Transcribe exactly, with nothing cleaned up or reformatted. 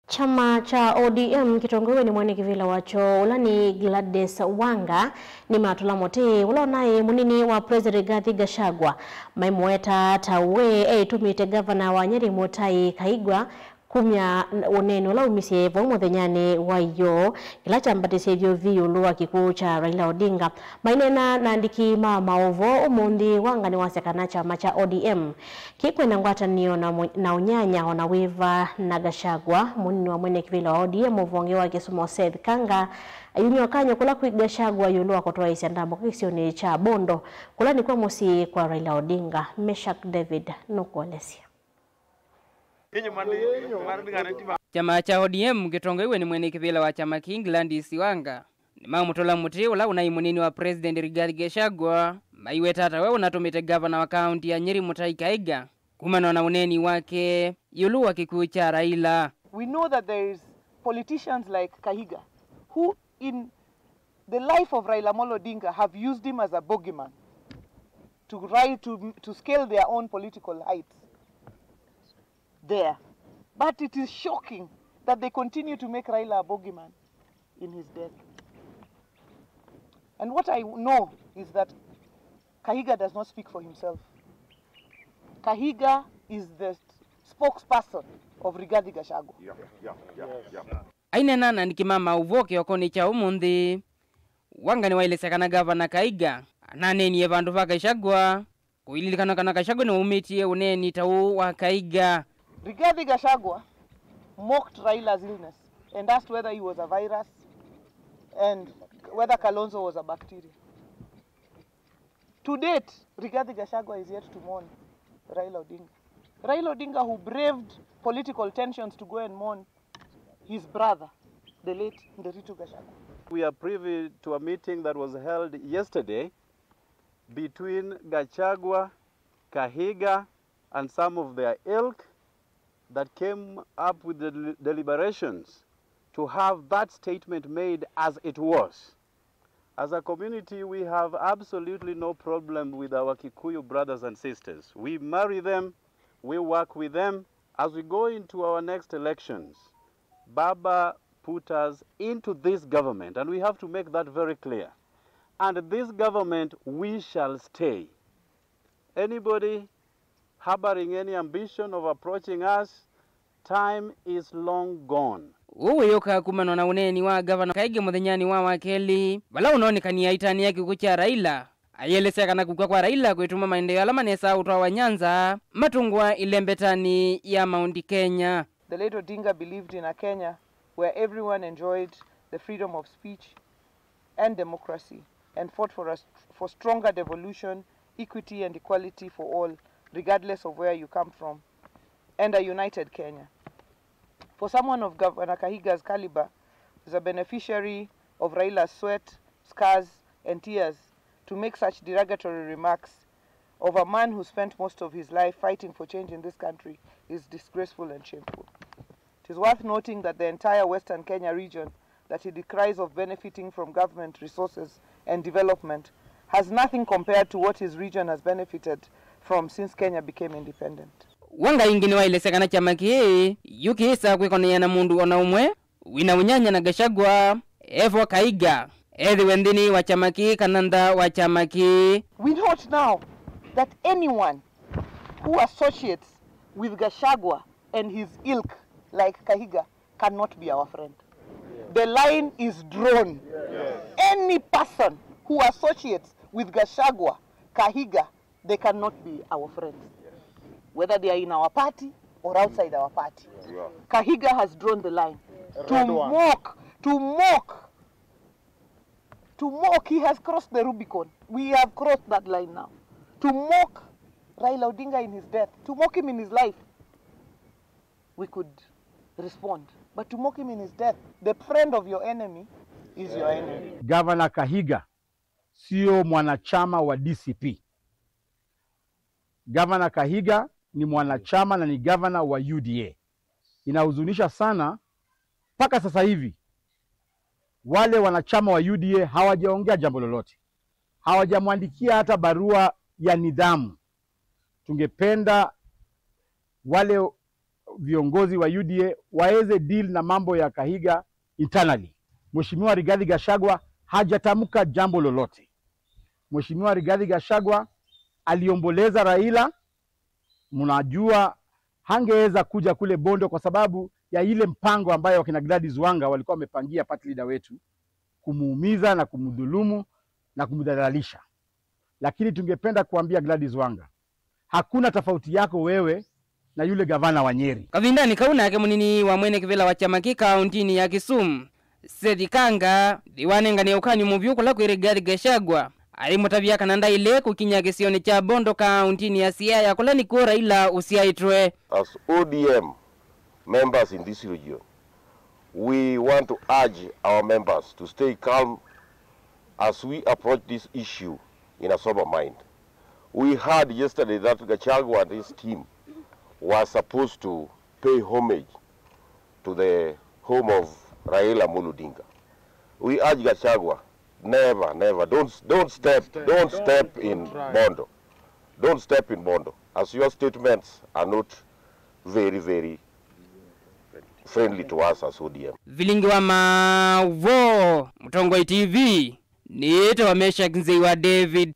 Kyama kya O D M kĩtongoew'e nĩ mwene kĩvĩla wakyo, ũla nĩ Gladys Wanga, nĩmatũla mũtĩ ũla ũnaĩ mũnini wa President Rigathi Gachagua, maimũweta ta we eĩtũmĩte ngavana wa Nyeri Mutahi Kaigwa kumya ũneeni ũla umisye vau mũthenyanĩ wa ĩyoo, kĩla kyambatĩsye vyũ vyũ ĩũlũ wa kĩkw'ũ kya Raila Odinga. Maineena na andĩki ma maũvoo ũmũnthĩ, Wanga nĩwasya kana kyama kya O D M kĩkwenda ngwatanĩo na mũ-, na ũnyanya o na wĩva na Gachagua. Mũnini wa mwene kĩvĩla wa O D M ũvonge wa Kisumu, Seth Kanga, ayumya ũkany'o kũla kwĩ Gachagua ĩũlũ wa kũtwaĩĩsya ndambũka kĩsionĩ kya Bondo, kũla nĩkw'o mũsyĩ kwa Raila Odinga. Meshack David nũkũelesya. Kyama kya O D M kĩtongoew'e nĩ mwene kĩvĩla wa kyama kĩĩ, Gladys Wanga, nĩmamũtũla mũtĩ ũla ũnaĩ mũnini wa President Rigathi Gachagua, maiweta ta we ũnatũmĩte ngavana wa kaunti ya Nyeri Mutahi Kahiga kumana na ũneeni wake ĩũlũ wa kĩkw'ũ kya Raila. We know that there is politicians like Kahiga who in the life of Raila Amolo Odinga have used him as a bogeyman to ri-, to, to scale their own political heights there. But it is shocking that they continue to make Raila a bogeyman in his death. And what I know is that Kahiga does not speak for himself. Kahiga is the spokesperson of Rigathi Gachagua. Aineena na andĩki ma maũvoo kĩokonĩ kya ũmũnthĩ, Wanga nĩwaelesya kana Gavana Kahiga ananeenie vandũ va Gachagua, kũililikana kana Gachagua nĩwaumĩtye ũneeni ta ũũ wa Kahiga. Rigathi Gachagua mocked Raila's illness and asked whether he was a virus and whether Kalonzo was a bacteria. To date, Rigathi Gachagua is yet to mourn Raila Odinga. Raila Odinga, who braved political tensions to go and mourn his brother, the late Nderitu Gachagua. We are privy to a meeting that was held yesterday between Gachagua, Kahiga, and some of their ilk that came up with the del-, deliberations to have that statement made as it was. As a community, we have absolutely no problem with our Kikuyu brothers and sisters. We marry them, we work with them. As we go into our next elections, Baba put us into this government, and we have to make that very clear. And this government, we shall stay. Anybody harboring any ambition of approaching us, time is long gone. Ũu wĩyũkaa kumana na ũneeni wa Gavana Kaige mũthenyanĩ wa Wakelĩ, vala ũnoonekanie aitanĩa kĩkw'ũ kya Raila. Ayĩelesya kana kũkw'a kwa Raila kwĩtuma maendeeo ala manesaa ũtwawa Nyanza matũngwa ĩlembetanĩ ya Mount Kenya. The late Odinga believed in a Kenya where everyone enjoyed the freedom of speech and democracy and fought for a st-, for stronger devolution, equity and equality for all, regardless of where you come from, and a united Kenya. For someone of Governor Kahiga's caliber, who's a beneficiary of Raila's sweat, scars, and tears, to make such derogatory remarks of a man who spent most of his life fighting for change in this country is disgraceful and shameful. It is worth noting that the entire Western Kenya region that he decries of benefiting from government resources and development has nothing compared to what his region has benefited from since Kenya became independent. Wanga ĩngĩ nĩwaelesya kana kyama kĩĩ yu kĩĩsaa kwĩkonea na mũndũ o na ũmwe wĩna ũnyanya na Gachagua, e vo Kaiga ethĩwe nthĩnĩ wa kyama kĩĩ kana nza wa kyama kĩĩ. We note now that anyone who associates with Gachagua and his ilk like Kahiga cannot be our friend. The line is drawn. Any person who associates with Gachagua, Kahiga, they cannot be our friends, whether they are in our party or outside our party. Kahiga has drawn the line. To mock, to mock, to mock, he has crossed the Rubicon. We have crossed that line now. To mock Raila Odinga in his death, to mock him in his life, we could respond. But to mock him in his death, the friend of your enemy is your enemy. Governor Kahiga sio mwanachama wa D C P. Gavana Kahiga ni mwanachama na ni gavana wa U D A. Inahuzunisha sana, mpaka sasa hivi wale wanachama wa U D A hawajaongea jambo lolote, hawajamwandikia hata barua ya nidhamu. Tungependa wale viongozi wa U D A waweze deal na mambo ya Kahiga internally. Mheshimiwa Rigathi Gachagua hajatamka jambo lolote. Mheshimiwa Rigathi Gachagua aliomboleza Raila, mnajua hangeweza kuja kule Bondo kwa sababu ya ile mpango ambayo wakina Gladys Wanga walikuwa wamepangia party leader wetu, kumuumiza na kumdhulumu na kumdhalalisha. Lakini tungependa kuambia Gladys Wanga, hakuna tofauti yako wewe na yule gavana wa Nyeri. Kavindanĩ kau nake mũnini wa mwene kĩvĩla wa kyama kĩ kaũntĩnĩ ya Kisumu, Seth Kanga, nĩwanenganie ũkany'o mũvyũ kũla kwĩ Rigathi Gachagua, aimũtavya kana ndaĩle kũkinya kĩsionĩ kya Bondo kaũntĩnĩ ya Siaya kũla nĩkw'o Raila ũsyaĩtwe. As O D M members in this region, we want to urge our members to stay calm as we approach this issue in a sober mind. We heard yesterday that Gachagua and his team were supposed to pay homage to the home of Raila Amolo Odinga. We urge Gachagua, never, never, don't, don't step, don't step in Bondo. Don't step in Bondo, as your statements are not very, very friendly to us as O D M. Vilingi wa Mavo, Mũtongoi T V, nĩĩtawa Meshack Nzei wa David.